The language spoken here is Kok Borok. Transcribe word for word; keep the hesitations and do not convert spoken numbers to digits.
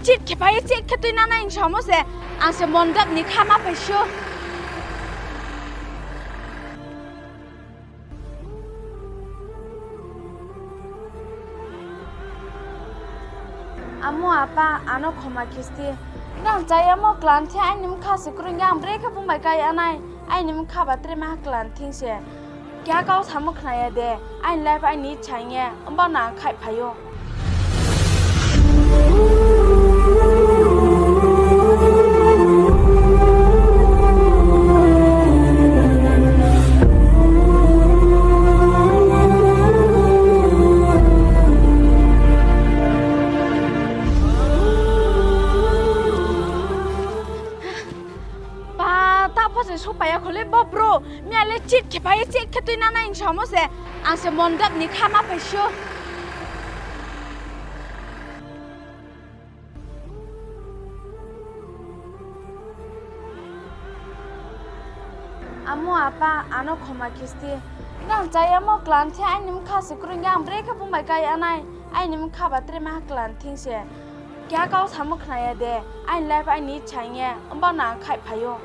Cheat khe phai, cheat khe twi nana in samo se. Ang se mondap ni kha ma phai sio. Amo apa, ano khoma khisti. Nang chaya mo klan the aini mkha se krung yang bre khe bumbai kai anai. Aini mkha ba tre ma klan thing se. Kya kau samo khnaya de. Aini life aini ichha nge. Umba na khai phayo. Ba, ta pho se sopaya khole bo bro. Miya le cheat khe phai, cheat khe twi nana in samo se. Ang se mondap ni kha ma phai sio. Amo apa, ano khoma khisti. Nang chaya mo klan the aini mkha se krung yang bre khe bumbai kai anai. Aini mkha ba tre ma klan thing se. Kya kau samo khnaya de. Aini life aini ichha nge. Umba na khai phayo.